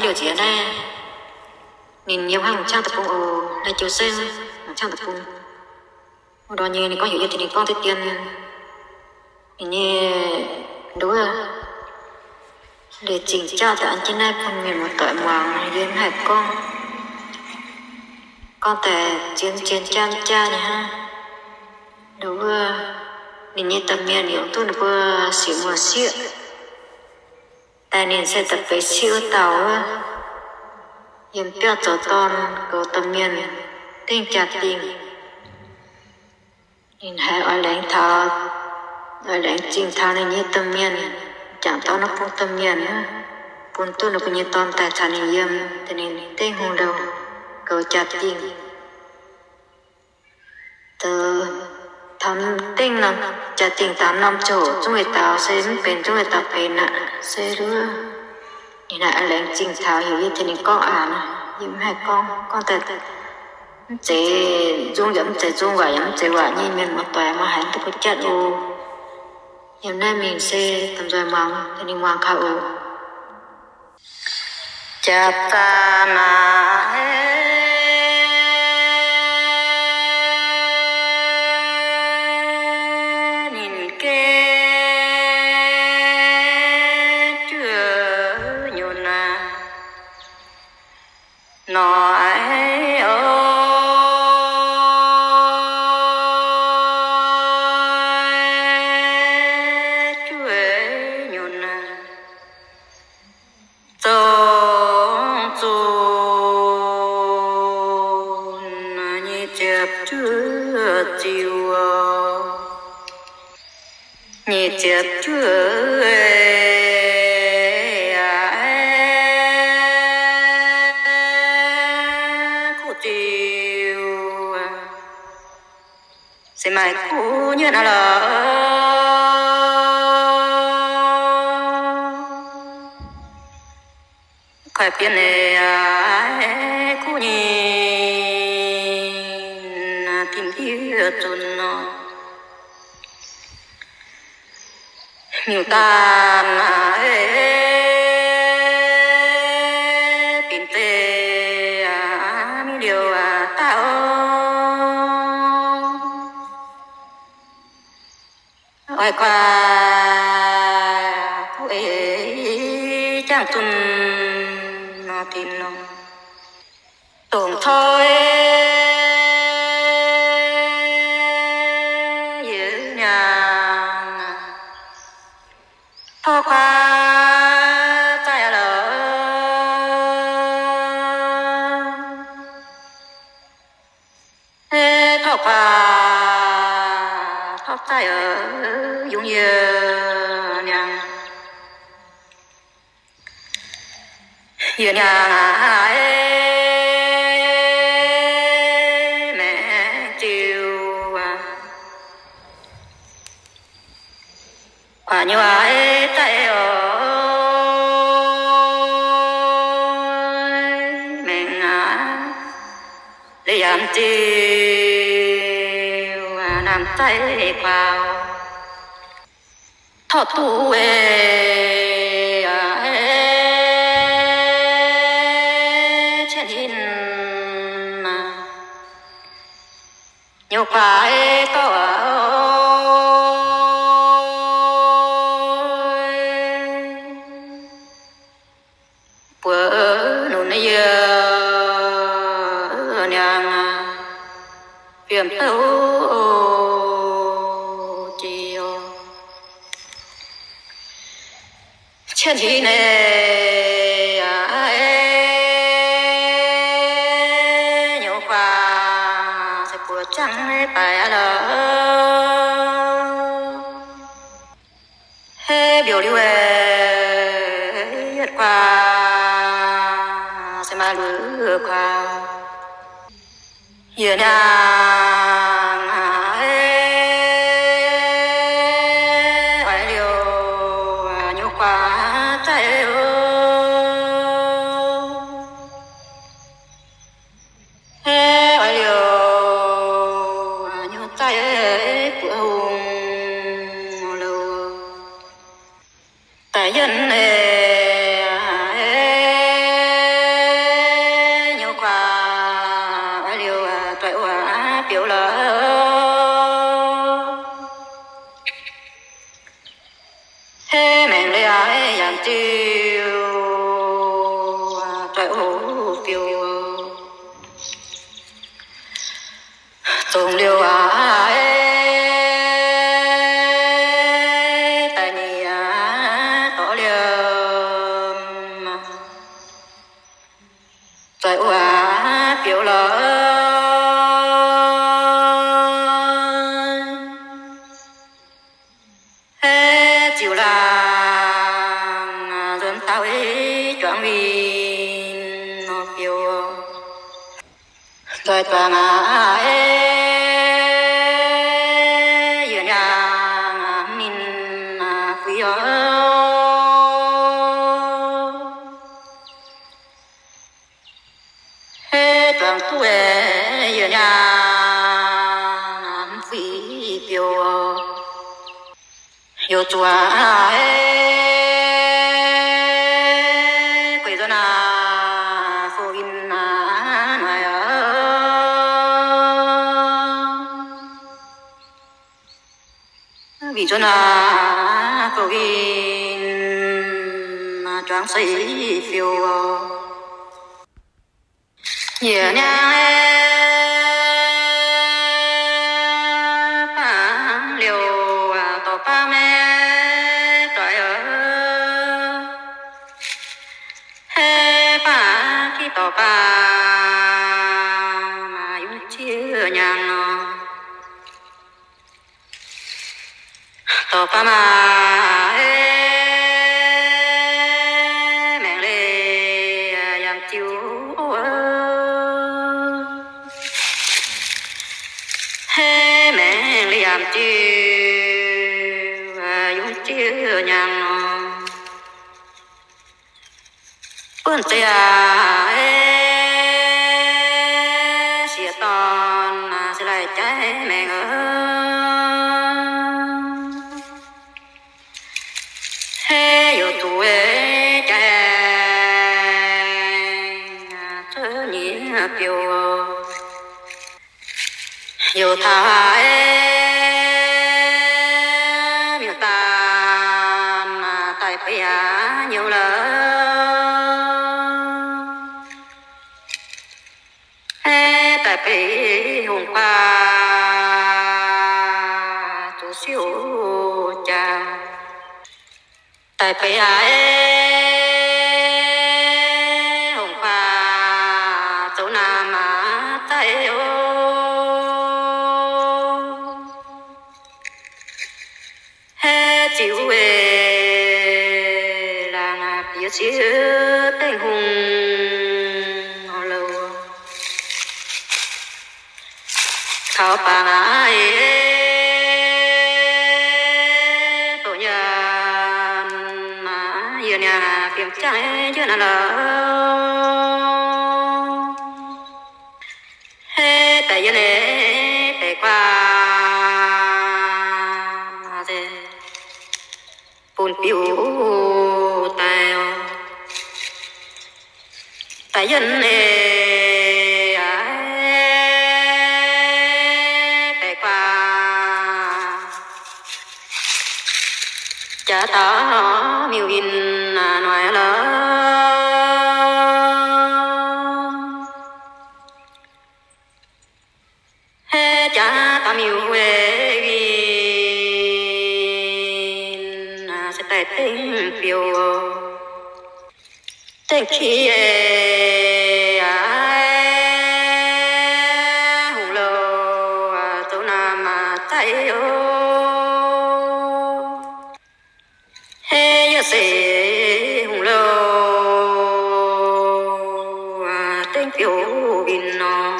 liouh nziex naaiv, ninh yiem hnangv m'qangv deic-bung oc, naaiv jiu seng m'qangv deic-bung. Wuov ndorm nyei ninh gorngv heuc yie tengx ninh gorngv deix dien, ninh nyei nduov, liuz zingh jauv daaih an jienv naaiv bun mienh muoz-doic muangx, yie mv haih gorngv. Gorngv daaih zien zien jaa jaa nyei hnangv. Nduov, ninh nyei domh mienh yaac duqv ninh mbuo siec muoz-sieqv. Daaih ninh se da'beix sieqv wuov dauh wuov, yiem biauv zoux dorn goux domh mienh dengv jaa-dingh. Ninh haiz oix laengz taux, oix laengz zingh taux ninh nyei domh mienh, jangc dorn wuov bung domh mienh, bun duqv ninh mbuo nyei dorn daaih caux ninh yiem, daaih ninh dengv hungh ndouh goux jaa-dingh. Deix taux dengv norm jaa-dingh daaih norm ziouc zungv weic daux se mv benx, zungv weic daux benx aqv. Se nduov, ninh naaic oix laengz zingh taux heuc yie tengx ninh gorngv aqv. Yie mv haih gorngv, gorngv daaih mv zeiz nzung yaac mv zeiz nzung, waac yaac mv zeiz waac nyei, mienh muoz-doic maiv haiz duqv buatc jatv oc. Yiem naaiv mingh se domh nzoih muangx, tengx ninh muangx kaux oc. Jaax zaah naaic ninh gengh juov nyunc naaic noic oc, juov nyunc naaic. Zong zunh nyic ziepc juov ziuh, nyic ziepc juov kuv ziuh, se maaih kuv nyuonh aqv lorqc. Koi bienh kuv nyei tim ndiev zunc nor, miuc-daanh binc zeiv mingh liouh daaih oc. Oix guaax kuv eix jangv zunh nor tin nor, dongh coi yie niangh tov kuaax zaih lorqc. Tov kuaax tov zaih yungz yie niangh. Yie niangh aac, maengx ziuh aac, kuaax nyei waac zaih oc, maengx aac, leiz yaac ziuh naamh zaih kuaax. Tov duqv ei, cien hinh nyei kuaax dorh buoz nunc yie niangh fiem douh jiex oc. Cien hinh ei, nyei kuaax se buoz jangv daaih aqv lorqc. Hei mbiouc liuz ei, yietv kuaax se maaih luoqc kuaax. Yie niangh aac, oix liouh nyei kuaax zaih oc. Oix liouh nyei zaih buoz hungh louh daaih yienh ei, doic wuov biouv lorqc. Hei maengc leiz-aac, yaac diuh doic wuov biouv. Zongh liuz aac, daaih nyiec dorv liemh doic wuov biouv lorqc. Hei ziux laangh nzuonx dauh juangc winh nor biouv. Nzoih duangc aac, yie niaa mv ninh fuix oc. Hei juangc duqv yie niaa mv fuix biouv. Youc zuqc aac, gueic nzuonx aac, fouc winh aac, noic aac. Winh nzuonx aac, fouc winh juangc seix fiou. Yie niaa baav liouh dorh baav maiv doic oc. Hei baav giv dorh baav maaih yungz jiex nyaanh nor. Dorh baav maaih maengc leiz yaac diuh. Hei maengc leiz yaac diuh, yungz jiex nyaanh nor. Buonv-zeic aac, sieqv dorn se laih jaiv maengc oc. Hei youc zuqc jaaix cuotv nyei biouv. Youc taux miuc-daanh daaih beiv aqv nyouz lorqc. Hei daaih beiv hungh baac zuqc siouc jaax. Daaih beiv aqv, hungh baac zoux naamh maac zaih oc. Hei ziux weic laangz bieqc sieqv dengh hungh louh. Taux baac aac, doqc nyanc yie niaa fiem jangv jienv naaiv lorqc. Hei daaih yie naaiv deix guaax bun biuv daaih oc. Daaih yie naaiv deix guaax jaax taux miuc-winh noic lorqc. Hei jaax taux miuc-winh se daaih dengv biouv. Dengv qiex aac, hungh louh zoux naamh maac zaih oc. Hei yie se hungh louh dengv biouv winh nor.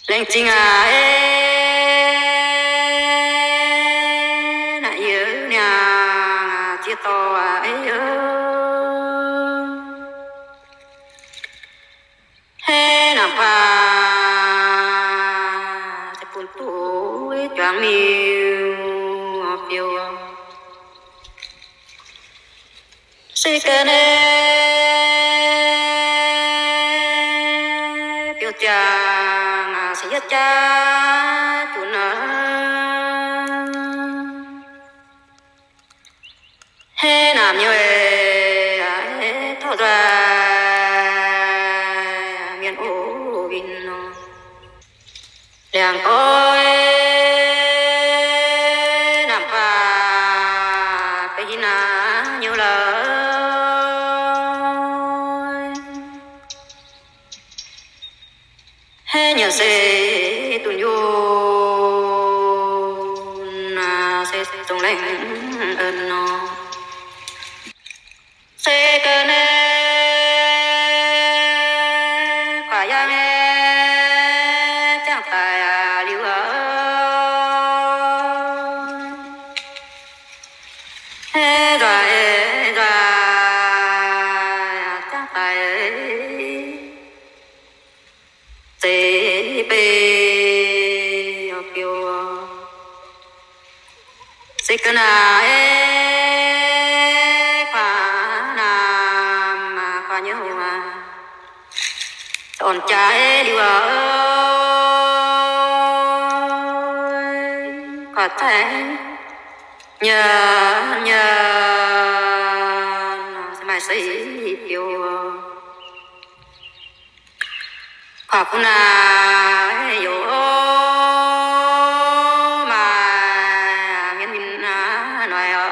Laengz zingh aac, naaiv yie niaa ziex dorh aac, hei naamh guaax se bun duqv juangc miuc-fiou. Se ga'naaiv Jangx se yietv jaav junc hnangv. Hnangv naaic nyei taux nzaaih mienh o winh nor, liangx goiv naamh guaax beiv hingv naaic nyei lorqc. Hnangv nyanc se dunh yunh se zungv lengh nor. Se ga'naaiv guaax yaangh jangx daaih liuz, nzaaih nzaaih jangx daaih zeiz beiv biouv. Se ga'naaiv guaax naamh guaax nyouz, orn jaaix liuz, guaax zaih nyanc nyanc, se maaih seix biouv. Guaax bun naaiv youz maaih mienh ninh noic oc.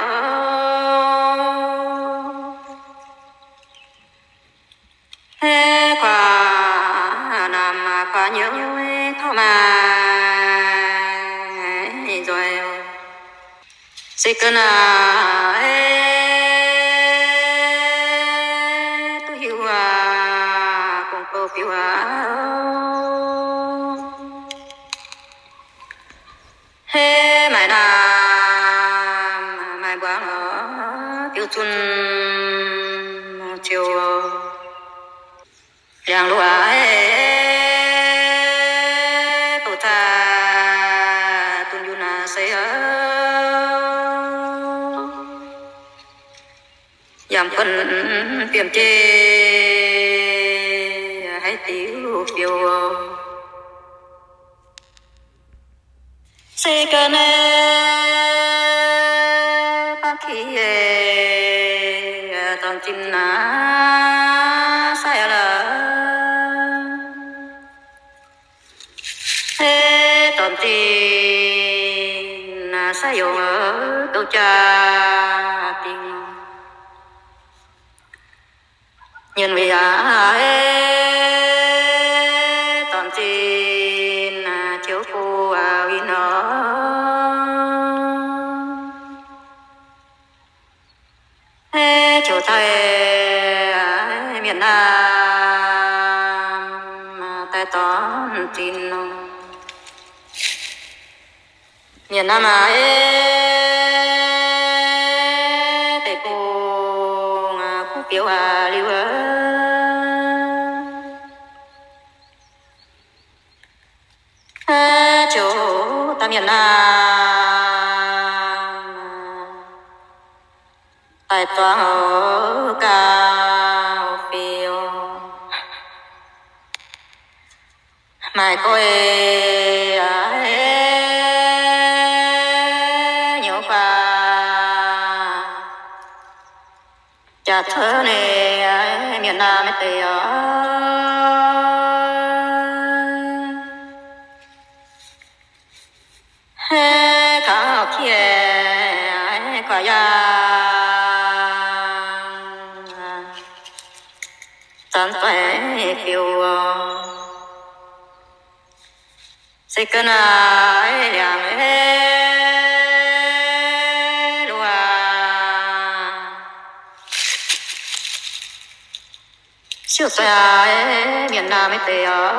Guaax naamh guaax nyouz taux maaih nzoih oc. Se ga'naaiv duqv hiuv aqv, gong-bou biouv aqv. Heh maaih naamh maaih mbuangz oc, biouv zunh ziouc liangx luoqc doqc zaah dunh yunh se oc. Yaac buonv biemh jeiv haiz diuc biouv. Se ga'naaiv baav kie zornc zinh naaiv sai lorqc. Dorn zinh sai yungz douh jaa dingh. Mienh weic aqv, dorn zinh ziouc buov win nor. Ziouc taaih mienh naamh daaih dorn zinh nor. Mienh naamh aac, deic-bung kuv biouv aac liuz, ziouc daaih mienh naamh daaih zuangx gauh fiuv. Maaih goiv nyouz guaax jaax cuotv ninh mienh naamh maiv deix oc. Heh kaux kie guaax yaangh zanc doic biouv. Se ga'naaiv liangx luoqc siouc zaih mienh naamh maiv deix oc.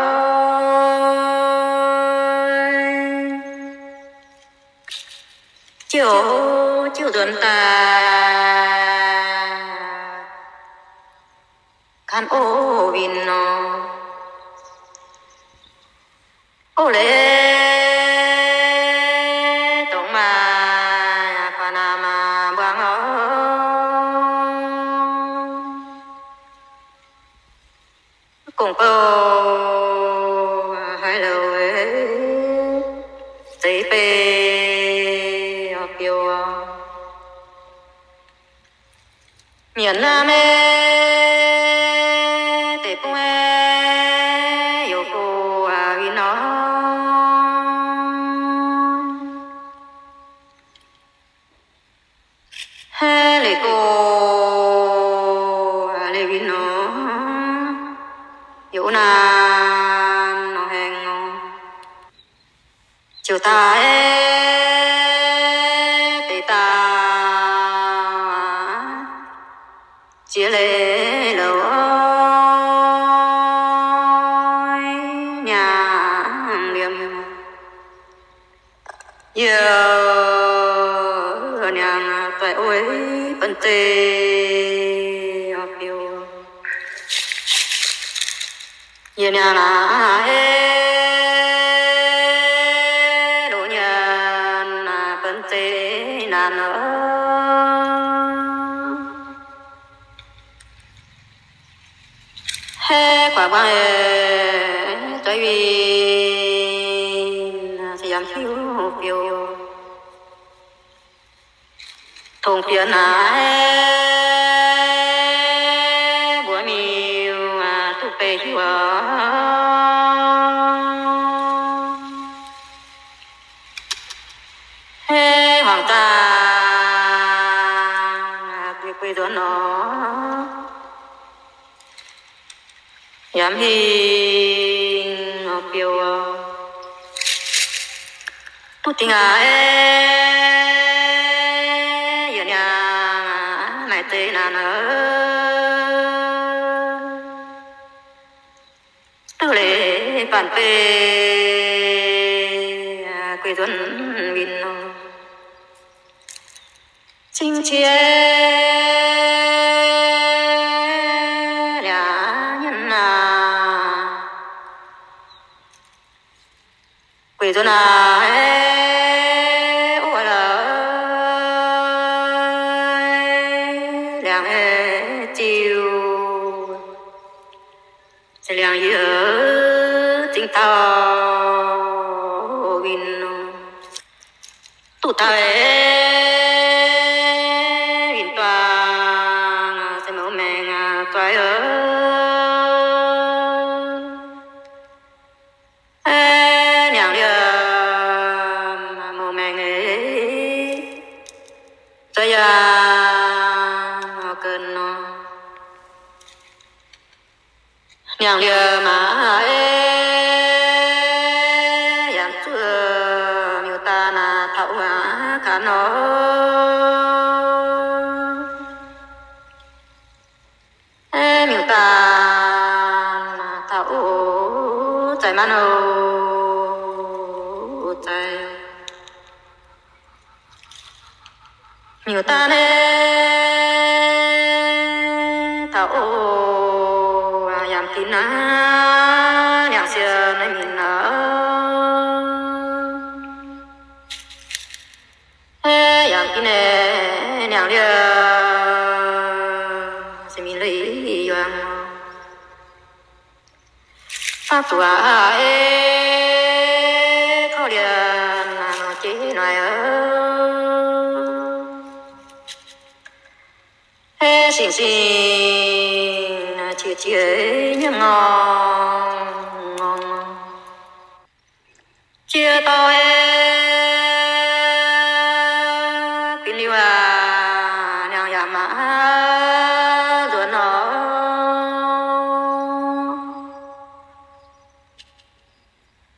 Jiouv jiouv nzuonx daaih gan ov win nor. Ov leiz dongh maaih guaax naamh mbuangz oc. Gong-bou Aamen. Deic-bung aeqv, youc go win nor. Leiz go leiz win nor, youc naanc nor haengh nor. Ziouc daaih deix daaih ziex leiz louc nyaanh liemh. Yie niangh doix-oix benx zeiv biouv. Yie niangh naaiv loz nyaanh benx zeiv naanc oc. Hei guaax guaax, doix-win se yaac hiuv biouv. Tongx fiev naaiv mbuox miuc duqv beiv hiuv. Hei hmuangx zaangc guix guix nzuonx nor, yaac hingh biouv duqv dingh aqv. Yie niangh maaih zeiv naanc aqv. Duqv leiz baanh beiv guix nzuonx win nor, cing-ciev liangx nyienh aac. Guix nzuonx naaiv oc lorqc, liangx ziux se liangx yie zingh taux win nor, duqv taux win duangv se mouz maengx zueiz oc. Niangx liemh mouz maengx zueiz yaac gengh nor. Niangx liemh aac, yaac zuqc miuc-daanh taux wuov kaav nor. Miuc-daanh taux wuov zaaix maanv oc, zaaix. Miuc-daanh taux wuov yaac ginv naaiv, niangx sienx naaiv mingh aqv. Yaac ginv naaiv niangx liemh se mingh leiz yuangx. Faqv zuqc aqv, korv-lienh nor jeiv noic oc. Singx-singx qiex jiez nyei ngorc, qiex dorh kuinx liuz aqv, niangx yaac maiv nzuonx nor.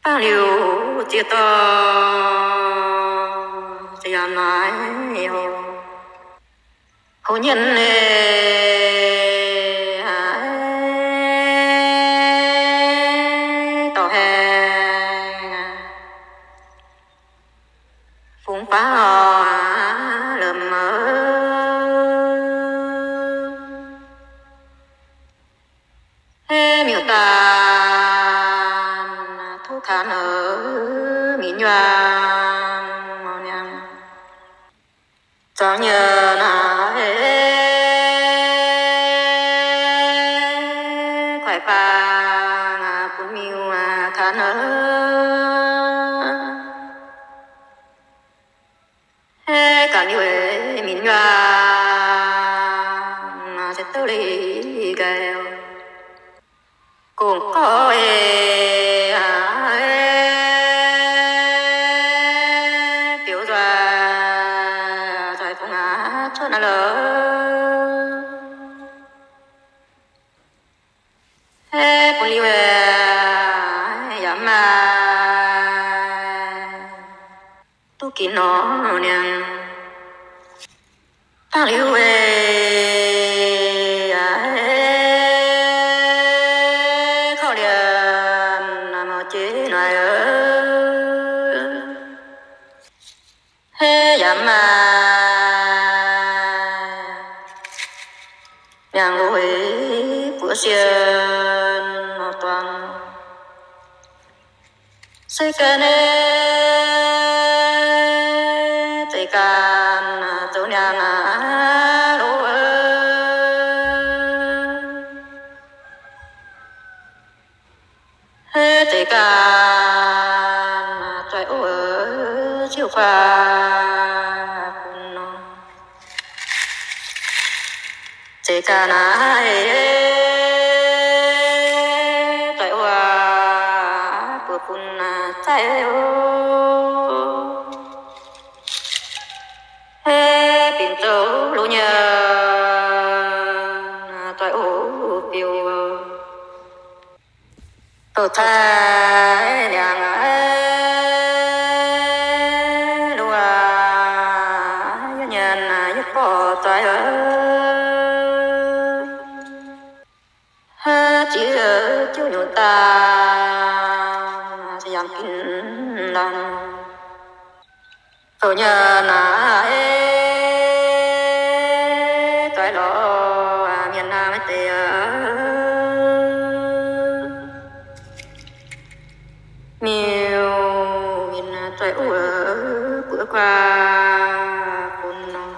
Dangh liuz ziex dorh za'gengh naaiv oc. Hoz nyienh dorh haengh fungx faaux lomh mouc. Miuc-daanh tov kaax naaiv mingh nyuaang niangx. Zuangx nyei naaiv, kuaaiv faang bun miuc-kaax naaiv. Ganh liuz mingh nyuaang se Ong gorx, biux nzoih, nzoih bung aqv cuotv naaiv lorqc. Bun liuz yaac maaih duqv ginv nor niangh. Dangh liuz, korv-lienh mouc jiex naaic, yaac maaih miangh lui buoz sienh duangc. Se ganh zeix ganh zoux niangh loz, zeix ganh doix-oc ziouc guaax bun nor. Zeix ganh naaiv doix-oc buoz bun zaiv oc. Binc zoux loz nyei doix-oc biux, douz-cai liangx loz, yie nyanc yie gorx doix, ziex jiuv nyungc daaih yangh ginv laanh. Zoux nyanc naaiv doix lorz mienh naaiv deix, miuc-mienh doix-oc buoz guaax bun nor.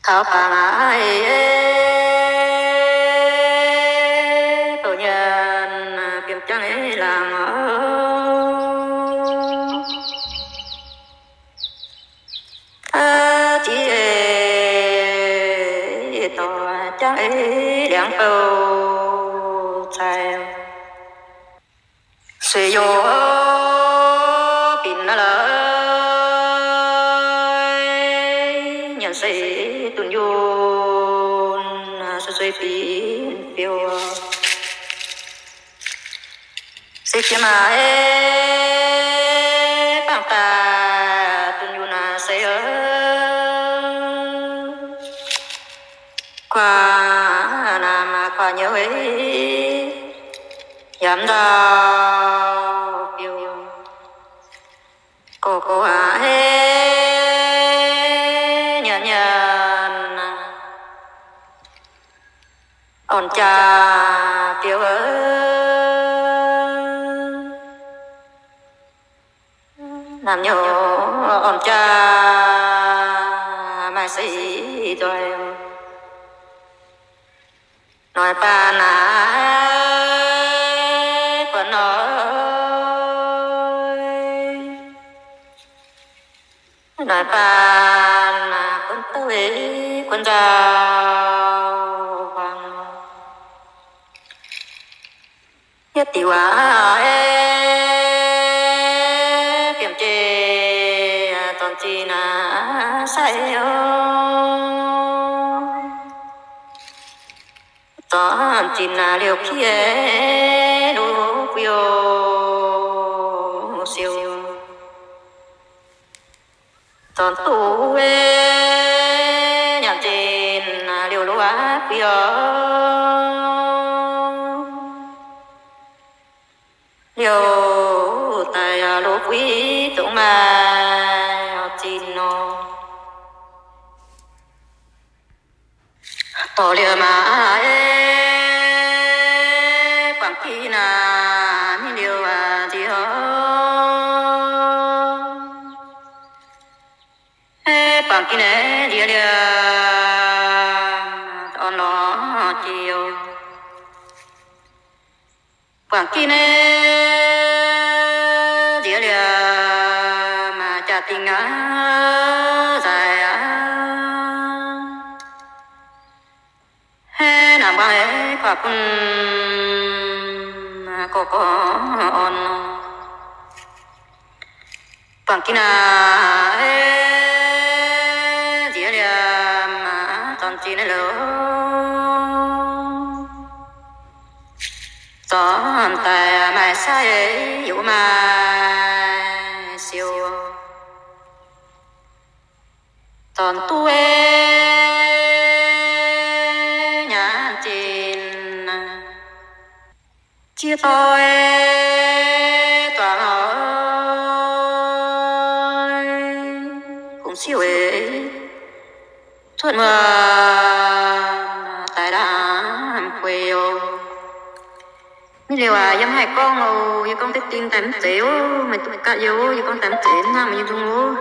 Taux baac naaiv zoux nyanc biomv jangv laangz oc. Ziex dorh jangv liangx bou cai, suix youz binc naaiv lorqc, nyanc se dunh yunh suix suix binc biouv. Se jiex maaih bangc daaih dunh yunh naaiv se, kuaav naaiv maaih kuaav nyei, yaac mv ndau biouv. Gorx-gorx aac, nyanc nyanc orn jaa biouv, naamh nyouz orn jaa maaih se nzoih. Noic baan naaiv guanh noic, noic baan guanh douh guanh nzauh huaang. Yietv diuc aac, biomv jeiv zornc zinh naaiv sai oc. Zornc zinh naaiv liouh kiev luv guiu siou. Zornc duqv nyanc zinh liouh luv guiu, liouh daaih luv guiv dongh maaih zinh nor. Dorh liouh maaih buangh ginh naaiv mingh liouh nziex. Buangh ginh naaiv nziex liouh orn lorz jiex. Buangh ginh naaiv nziex liouh maaih jaa-dingh aqv, nzaic aqv. Naamh mbuangz kuaav bun gorx gorx orn. Buangh gin aac, nziex liemh zornc zinh loz, zornc daaih maaih sai yaac maaih siou, zornc duqv nyanc zinh, ziex doix duqv haiz kungx siouc cuotv muoz daaih ndaamv-kuei oc. Mv liuz aac, yie mv haih gorngv oc. Yie gorngv deix ding daaih mv zeiz oc. Meih duqv gapv yie oc. Yie gorngv daaih mv zeiz, mv hnangv meih nyei nzung oc.